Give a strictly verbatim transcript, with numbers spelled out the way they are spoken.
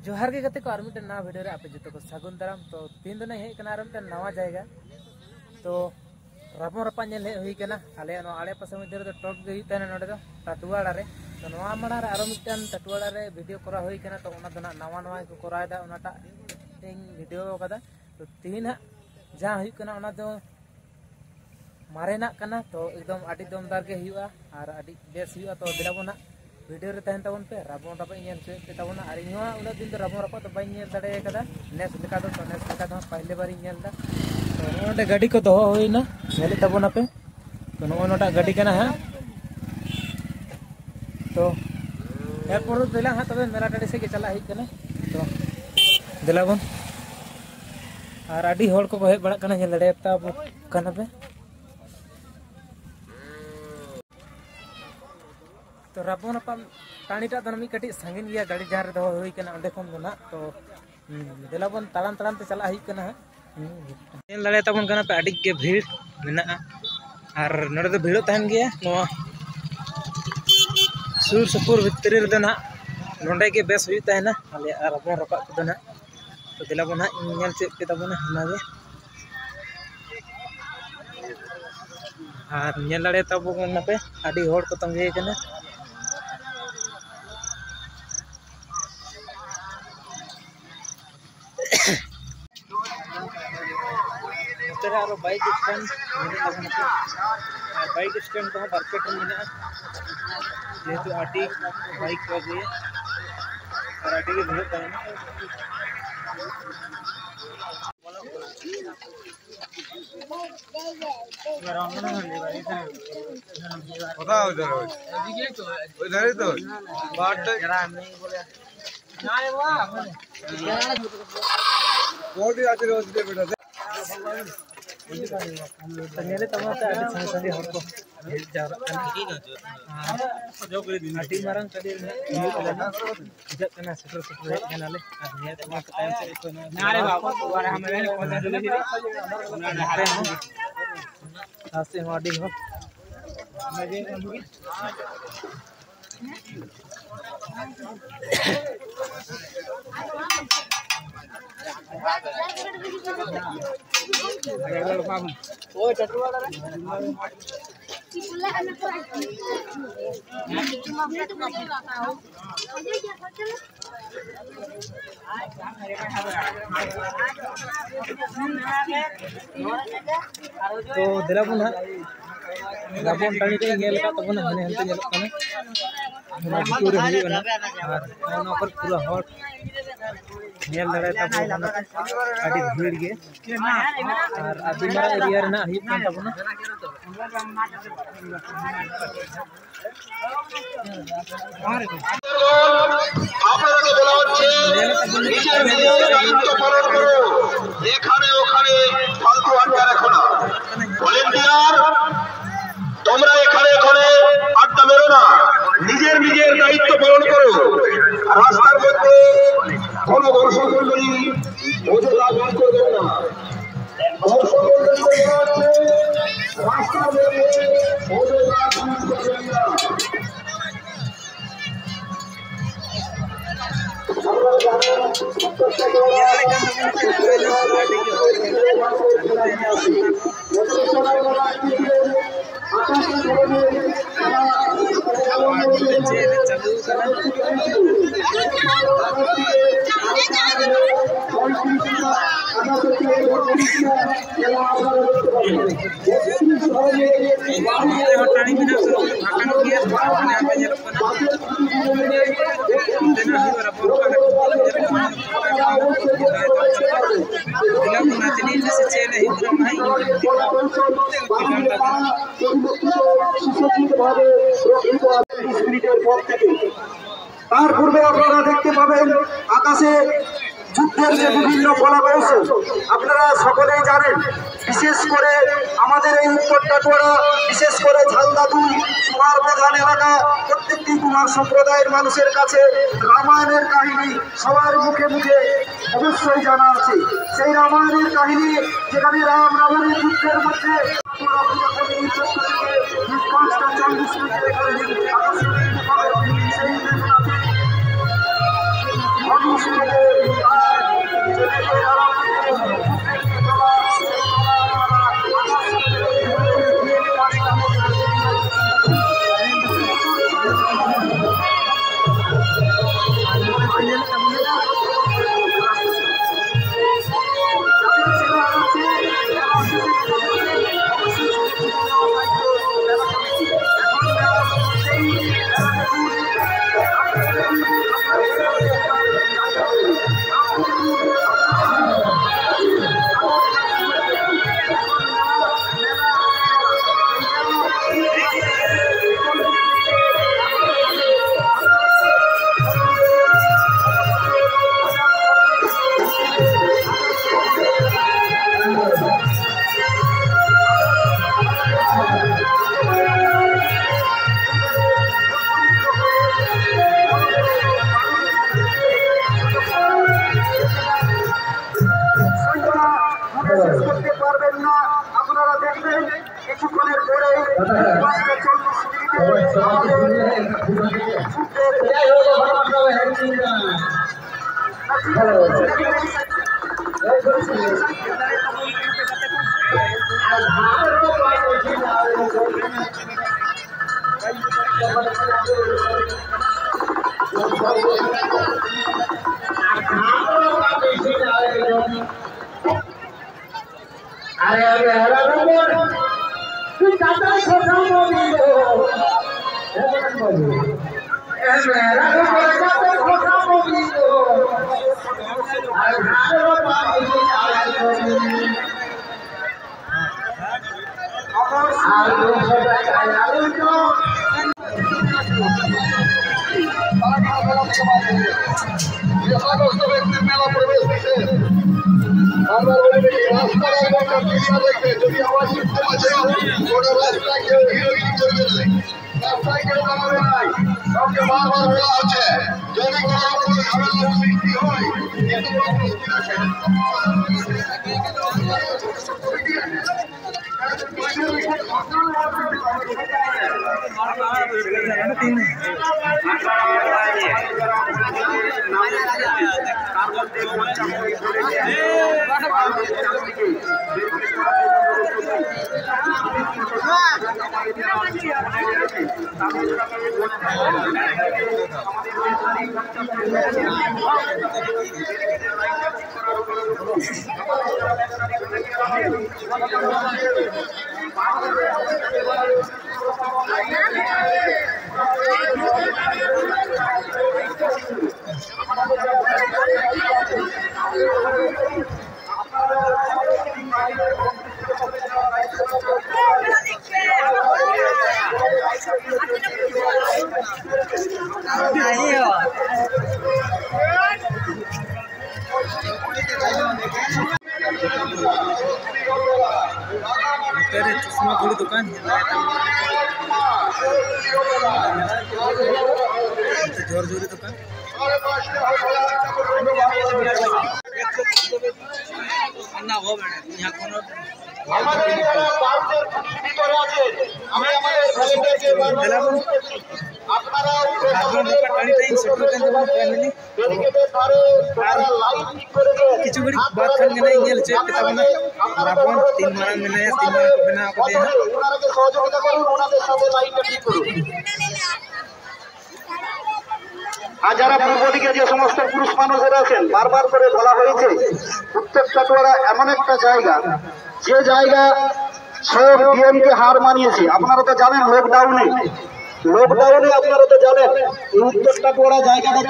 ᱡᱚᱦᱟᱨ ᱜᱮ ᱜᱟᱛᱮ ᱠᱚ, ᱟᱨ ᱢᱤᱫᱴᱮᱱ ᱱᱟᱣᱟ ᱵᱷᱤᱰᱤᱭᱳ ᱨᱮ ᱟᱯᱮ ᱡᱚᱛᱚ ᱠᱚ ᱥᱟᱹᱜᱩᱱ ᱫᱟᱨᱟᱢ᱾ ᱛᱚ ᱛᱮᱦᱮᱧ ᱫᱚ ᱱᱟᱜ ᱦᱮᱡ ᱠᱟᱱᱟ ᱟᱨ ᱢᱤᱫᱴᱮᱱ ᱱᱟᱣᱟ ᱡᱟᱭᱜᱟ᱾ ᱛᱚ ᱨᱟᱵᱚᱱ ᱨᱟᱯᱟᱜ ᱧᱮᱞ ᱦᱮᱡ ᱦᱩᱭ ᱠᱟᱱᱟ᱾ ᱟᱞᱮᱭᱟᱜ ᱱᱚᱣᱟ ᱟᱲᱮ ᱯᱟᱥᱮ ᱢᱚᱫᱽᱫᱷᱮ ᱨᱮᱫᱚ ᱴᱚᱯ ᱜᱮ ᱦᱩᱭᱩᱜ ᱛᱟᱦᱮᱱᱟ ᱱᱚᱰᱮ ᱫᱚ, ᱴᱟᱴᱩᱣᱟᱲᱟ ᱨᱮ᱾ ᱛᱚ ᱱᱚᱣᱟ ᱢᱟᱲᱟᱝ ᱨᱮ ᱟᱨᱚ ᱢᱤᱫᱴᱮᱱ ᱴᱟᱴᱩᱣᱟᱲᱟ ᱨᱮ ᱵᱷᱤᱰᱤᱭᱳ ᱠᱚᱨᱟᱣ ᱦᱩᱭ ᱠᱟᱱᱟ᱾ ᱛᱚ ᱚᱱᱟ ᱫᱚ ᱱᱟᱜ ᱱᱟᱣᱟ ᱱᱟᱣᱟ ᱜᱮᱠᱚ ᱠᱚᱨᱟᱣ ᱮᱫᱟ, ᱚᱱᱟᱴᱟᱜ ᱤᱧ ᱵᱷᱤᱰᱤᱭᱳ ᱠᱟᱫᱟ᱾ ᱛᱚ ᱛᱮᱦᱮᱧ ᱦᱟᱸᱜ ᱡᱟᱦᱟᱸ ᱦᱩᱭᱩᱜ ᱠᱟᱱᱟ, ᱚᱱᱟ ᱫᱚ ᱢᱟᱨᱮᱱᱟᱜ ᱠᱟᱱᱟ᱾ ᱛᱚ ᱮᱠᱫᱚᱢ ᱟᱹᱰᱤ ᱫᱚᱢᱫᱟᱨ ᱜᱮ ᱦᱩᱭᱩᱜᱼᱟ ᱟᱨ ᱟᱹᱰᱤ ᱵᱮᱥ ᱦᱩᱭᱩᱜᱼᱟ᱾ ᱛᱚ ᱫᱮᱞᱟ ᱵᱚᱱ ᱦᱟᱸᱜ ᱵᱷᱤᱰᱤᱭᱳ ᱨᱮ ᱛᱟᱦᱮᱱ ᱛᱟᱵᱚᱱ ᱯᱮ, ᱨᱟᱵᱚᱱ ᱨᱟᱯᱟᱜ ᱤᱧ ᱧᱮᱞ ᱦᱚᱪᱚᱭᱮᱫ ᱯᱮ ᱛᱟᱵᱚᱱᱟ᱾ ᱟᱨ ᱤᱧ ᱦᱚᱸ ᱩᱱᱟᱹᱜ ᱫᱤᱱ ᱫᱚ ᱨᱟᱵᱚᱱ ᱨᱟᱯᱟᱜ ᱫᱚ ᱵᱟᱹᱧ ᱧᱮᱞ ᱫᱟᱲᱮ ᱠᱟᱫᱟ ᱱᱮᱥ ᱞᱮᱠᱟ ᱫᱚ᱾ ᱛᱚ ᱱᱮᱥ ᱞᱮᱠᱟ ᱫᱚ ᱦᱟᱸᱜ ᱯᱟᱦᱞᱮ ᱵᱟᱨ ᱤᱧ ᱧᱮᱞ ᱮᱫᱟ᱾ ᱛᱚ ᱱᱚᱜᱼᱚᱭ ᱱᱚᱰᱮ ᱜᱟᱹᱰᱤ ᱠᱚ ᱫᱚᱦᱚ ᱦᱩᱭᱱᱟ, ᱧᱮᱞᱮᱫ ᱛᱟᱵᱚᱱᱟᱯᱮ᱾ ᱛᱚ ᱱᱚᱜᱼᱚᱭ ᱱᱚᱣᱟᱴᱟᱜ ᱜᱟᱹᱰᱤ ᱠᱟᱱᱟ ᱦᱟᱸᱜ᱾ ᱛᱚ ᱮᱨᱯᱚᱨ ᱫᱮᱞᱟ ᱦᱟᱸᱜ ᱛᱚᱵᱮ ᱢᱮᱞᱟ ᱴᱟᱺᱰᱤ ᱥᱮᱫ ᱜᱮ ᱪᱟᱞᱟᱜ ᱦᱩᱭᱩᱜ ᱠᱟᱱᱟ᱾ ᱛᱚ ᱫᱮᱞᱟ ᱵᱚᱱ, ᱟᱨ ᱟᱹᱰᱤ ᱦᱚᱲ ᱠᱚᱠᱚ ᱦᱮᱡ ᱵᱟᱲᱟᱜ ᱠᱟᱱᱟ, ᱧᱮᱞ ᱫᱟᱲᱮᱭᱟᱛᱟ ᱠᱟᱱᱟ ᱯᱮ᱾ ᱛᱚ ᱨᱟᱵᱚᱱ ᱨᱟᱯᱟᱜ ᱴᱟᱺᱰᱤᱴᱟᱜ ᱫᱚ ᱢᱤᱫ ᱠᱟᱹᱴᱤᱡ ᱥᱟᱺᱜᱤᱧ ᱜᱮᱭᱟ, ᱜᱟᱹᱰᱤ ᱡᱟᱦᱟᱸ ᱨᱮ ᱫᱚᱦᱚ ᱦᱩᱭ ᱠᱟᱱᱟ ᱚᱸᱰᱮ ᱠᱷᱚᱱ ᱫᱚ ᱱᱟᱜ᱾ ᱛᱚ ᱦᱩᱸ, ᱫᱮᱞᱟ ᱵᱚᱱ ᱛᱟᱲᱟᱢ ᱛᱟᱲᱟᱢ ᱛᱮ ᱪᱟᱞᱟᱜ ᱦᱩᱭᱩᱜ ᱠᱟᱱᱟ ᱦᱟᱸᱜ᱾ ᱦᱩᱸ, ᱧᱮᱞ ᱫᱟᱲᱮᱭᱟᱛᱟᱵᱚᱱ ᱠᱟᱱᱟ ᱯᱮ, ᱟᱹᱰᱤ ᱜᱮ ᱵᱷᱤᱲ ᱢᱮᱱᱟᱜᱼᱟ᱾ ᱟᱨ ᱱᱚᱰᱮ ᱫᱚ ᱵᱷᱤᱲᱚᱜ ᱛᱟᱦᱮᱱ ᱜᱮᱭᱟ᱾ ᱱᱚᱣᱟ ᱥᱩᱨ ᱥᱩᱯᱩᱨ ᱵᱷᱤᱛᱨᱤ ᱨᱮᱫᱚ ᱱᱟᱜ ᱱᱚᱰᱮ ᱜᱮ ᱵᱮᱥ ᱦᱩᱭᱩᱜ ᱛᱟᱦᱮᱱᱟ, ᱟᱞᱮ ᱟᱨ ᱨᱟᱵᱚᱱ ᱨᱟᱯᱟᱜ ᱠᱚᱫᱚ ᱱᱟᱜ᱾ ᱛᱚ ᱫᱮᱞᱟ ᱵᱚᱱ ᱦᱟᱸᱜ ᱧᱮᱞ ᱪᱮᱫ ᱯᱮ ᱛᱟᱵᱚᱱᱟ ᱚᱱᱟᱜᱮ᱾ ᱟᱨ ᱧᱮᱞ ᱫᱟᱲᱮᱭᱟᱛᱟᱵᱚᱱ ᱠᱟᱱᱟ ᱯᱮ, ᱟᱹᱰᱤ ᱦᱚᱲ ᱠᱚ ᱛᱚᱸᱜᱮ ᱠᱟᱱᱟ᱾ ᱱᱚᱛᱮ ᱨᱮ ᱟᱨᱚ ᱵᱟᱭᱤᱠ ᱥᱴᱮᱱᱰ ᱢᱮᱱᱟᱜ ᱛᱟᱵᱚᱱᱟ᱾ ᱟᱨ ᱵᱟᱭᱤᱠ ᱥᱴᱮᱱᱰ ᱠᱚᱦᱚᱸ ᱵᱟᱨ ᱯᱮ ᱴᱷᱮᱱ ᱢᱮᱱᱟᱜᱼᱟ, ᱡᱮᱦᱮᱛᱩ ᱟᱹᱰᱤ ᱵᱟᱭᱤᱠ ᱠᱚ ᱟᱹᱜᱩᱭᱟ ᱟᱨ ᱟᱹᱰᱤ ᱜᱮ ᱵᱷᱤᱲᱚᱜ ᱛᱟᱦᱮᱱᱟ᱾ কোথায় ওই ধারে? ওই, ওই ধারেই তো। পাহাড়টা। কোনদিন আছে রে, ওদিকে বেটা? ᱧᱮᱞᱮᱫ ᱛᱟᱵᱚᱱᱟ ᱯᱮ, ᱟᱹᱰᱤ ᱥᱟᱸᱜᱮ ᱥᱟᱸᱜᱮ ᱦᱚᱲ ᱠᱚ ᱦᱮᱡ ᱡᱟᱣᱨᱟᱜ ᱠᱟᱱᱟ᱾ ᱟᱹᱰᱤ ᱢᱟᱨᱟᱝ ᱴᱟᱺᱰᱤ ᱨᱮ ᱦᱩᱭᱩᱜ ᱠᱟᱱᱟ, ᱵᱩᱡᱷᱟᱹᱜ ᱠᱟᱱᱟ, ᱥᱮᱴᱮᱨ ᱥᱮᱴᱮᱨ ᱦᱮᱡ ᱠᱟᱱᱟᱞᱮ᱾ ᱟᱨ ᱧᱮᱞ ᱛᱟᱵᱚᱱ ᱯᱮ ᱛᱟᱭᱚᱢ ᱥᱮᱫ ᱠᱷᱚᱱ ᱦᱚᱸ᱾ ᱱᱟᱯᱟᱭ ᱦᱚᱸ᱾ ᱟᱨ ᱥᱮᱫ ᱦᱚᱸ ᱟᱹᱰᱤ ᱦᱚᱸ᱾ ᱛᱚ ᱫᱮᱞᱟ ᱵᱚᱱ ᱦᱟᱸᱜ, ᱨᱟᱵᱚᱱ ᱴᱟᱺᱰᱤ ᱨᱮ ᱧᱮᱞ ᱟᱠᱟᱫ ᱛᱟᱵᱚᱱᱟ, ᱦᱟᱱᱮ ᱦᱟᱱᱛᱮ ᱧᱮᱞᱚᱜ ᱠᱟᱱᱟ᱾ ᱚᱱᱟ ᱵᱷᱤᱛᱤᱨ ᱨᱮ ᱦᱩᱭᱩᱜ ᱠᱟᱱᱟ᱾ ᱟᱨ ᱱᱚᱣᱟ ᱠᱚᱨᱮ ᱯᱩᱨᱟᱹ ᱦᱚᱲ ᱧᱮᱞ ᱫᱟᱲᱮᱭᱟᱛᱟ ᱵᱚᱱ ᱠᱟᱱᱟ, ᱟᱹᱰᱤ ᱵᱷᱤᱲ ᱜᱮ᱾ ᱟᱨ ᱟᱹᱰᱤ ᱢᱟᱨᱟᱝ ᱮᱨᱤᱭᱟ ᱨᱮᱱᱟᱜ ᱦᱩᱭᱩᱜ ᱠᱟᱱ ᱛᱟᱵᱚᱱᱟ᱾ আপনারাকে বলা হচ্ছে নিজের নিজের দায়িত্ব পালন করো, এখানে ওখানে ফালতু আড্ডা রাখো না। ভলেন্টিয়ার, তোমরা এখানে ওখানে আড্ডা মেরো না, নিজের নিজের দায়িত্ব পালন করো। রাস্তার মধ্যে কোনো দর্শক মণ্ডলী অযথা ভিড় করবেন না। দর্শক মণ্ডলী রাস্তার মধ্যে অযথা ভিড় করবেন না। ᱚᱱᱛᱮ ᱦᱚᱸ ᱴᱟᱺᱰᱤ ᱢᱮᱱᱟᱜ ᱥᱩᱨ ᱨᱮ ᱯᱷᱟᱸᱠᱟ ᱧᱚᱜ ᱜᱮᱭᱟ, ᱢᱟᱱᱮ ᱟᱯᱮ ᱧᱮᱞᱚᱜ ᱠᱟᱱᱟ᱾ ᱚᱱᱛᱮᱱᱟᱜ ᱦᱩᱭᱩᱜᱼᱟ, ᱨᱟᱵᱚᱲ ᱠᱟᱱᱟ ᱠᱚ, ᱧᱮᱞᱚᱜ ᱠᱟᱱᱟ᱾ ᱫᱮᱞᱟ ᱵᱚᱱ ᱱᱟᱪᱱᱤ ᱞᱮ ᱥᱮ ᱪᱮᱫ ᱞᱮ ᱦᱩᱭᱩᱜ ᱠᱟᱱᱟ, ᱚᱱᱟ ᱦᱚᱸ ᱤᱧ ᱧᱮᱞ ᱠᱮᱫᱟ᱾ ᱯᱚᱨᱤᱵᱚᱨᱛᱤᱛ ᱥᱩᱥᱚজ্জিতভাবে রক্ষিত আছে ত্রিশ মিনিটের পর থেকে। তার পূর্বে আপনারা দেখতে পাবেন আকাশে যুদ্ধের যে বিভিন্ন কলা কৌশল, আপনারা সকলেই জানেন। বিশেষ করে আমাদের এই উত্তর টাটুয়ারা, বিশেষ করে ঝালদা দুই কুমার প্রধান এলাকা, প্রত্যেকটি কুমার সম্প্রদায়ের মানুষের কাছে রামায়ণের কাহিনী সবার মুখে মুখে অবশ্যই জানা আছে। সেই রামায়ণের কাহিনী, যেখানে রাম রাবণের যুদ্ধের মধ্যে যখন এই পক্ষ থেকে পাঁচটা চল্লিশ মিনিটের কাহিনী আকাশে দেখতে পাবেন। ᱟᱨᱮ, ᱟᱨᱮ, ᱟᱨᱮ, ᱟᱨᱮ, ᱟᱨᱮ, ᱠᱟᱛᱷᱟ ᱠᱷᱚᱥᱟ ᱢᱚᱵᱤ ᱫᱚ᱾ ᱟᱨᱮ, ᱟᱨᱮ, ᱟᱨᱮ, ᱠᱟᱛᱷᱟ ᱠᱷᱚᱥᱟ ᱢᱚᱵᱤ ᱫᱚ᱾ ᱟᱨ ᱟᱨᱮ, ᱟᱨᱮ, ᱟᱨᱮ, ᱟᱨ ᱫᱩᱥᱚ ᱴᱟᱠᱟ ᱟᱞᱩ ᱪᱚᱯ᱾ ᱡᱚᱛᱚ ᱦᱚᱲ ᱛᱚᱵᱮ ᱢᱮᱞᱟ ᱯᱨᱚᱵᱮᱥ ᱯᱮᱥᱮ᱾ ᱟᱨ ᱵᱟᱨ ᱵᱟᱨ ᱨᱟᱥᱛᱟ ᱨᱮ ᱠᱞᱤᱭᱟᱨ ᱨᱮ ᱡᱩᱫᱤ ᱟᱣᱟᱡ ᱥᱤᱥᱴᱮᱢ ᱟᱪᱷᱮ, ᱚᱱᱟ ᱨᱟᱥᱛᱟ ᱜᱮ ᱦᱤᱨᱳ ᱜᱮ ᱠᱚᱨᱵᱮ ᱱᱟᱭ᱾ ᱨᱟᱥᱛᱟ ᱜᱮ ᱵᱟᱝ ᱵᱮᱱᱟᱭ᱾ ᱜᱚᱢᱠᱮ ᱵᱟᱨ ᱵᱟᱨ ᱵᱚᱞᱟ ᱟᱪᱷᱮ, ᱡᱩᱫᱤ ᱠᱚᱱᱚ ᱨᱚᱠᱚᱢ ᱡᱷᱟᱢᱮᱞᱟ ᱥᱨᱤᱥᱴᱤ ᱦᱚᱭ, ᱠᱤᱱᱛᱩ ᱵᱟᱝ ᱥᱨᱤᱥᱴᱤ ᱟᱪᱷᱮ᱾ ᱱᱚᱛᱮ ᱨᱮ ᱪᱚᱥᱢᱟ ᱜᱷᱩᱲᱤ ᱫᱚᱠᱟᱱ ᱧᱮᱞ ᱫᱟᱲᱮᱭᱟᱜ ᱠᱟᱱᱟ᱾ ᱱᱚᱛᱮ ᱡᱳᱨ ᱡᱳᱨ ᱫᱚᱠᱟᱱ᱾ আমাদের যারা পার্কের ভিতরে আছেন, আমি আমাদের ভলেন্টিয়ারকে বারবার বলছি, আপনারাও প্রশাসনের টাইম সেন্টার কেন্দ্র ফ্যামিলি ব্যারিকেডের ধারে আর ওনারা লাইন ঠিক করে দেন। কিছু ঘড়ি বাদ খান ᱜᱮ ᱧᱮᱞ ᱦᱚᱪᱚᱭᱮᱫ ᱯᱮ ᱛᱟᱵᱚᱱᱟ᱾ ᱨᱟᱵᱚᱱ ᱛᱤᱱ ᱢᱟᱨᱟᱝ ᱢᱮᱱᱟᱭᱟ, ᱛᱤᱱ ᱢᱟᱨᱟᱝ ᱠᱚ ᱵᱮᱱᱟᱣ ᱟᱠᱟᱫᱮᱭᱟ ᱦᱟᱸᱜ᱾ ওনারাকে সহযোগিতা করুন, ওনাদের সাথে লাইনটা ঠিক করুন। আর যারা পূর্ব দিকে যে সমস্ত পুরুষ মানুষেরা আছেন, বারবার করে বলা হয়েছে, উত্তর টাটুয়ারা এমন একটা জায়গা, যে জায়গা স্বয়ং ডিএমকে হার মানিয়েছে। আপনারা তো জানেন, লকডাউনে, লকডাউনে আপনারা তো জানেন, এই উত্তর টাটুয়ারা জায়গাটা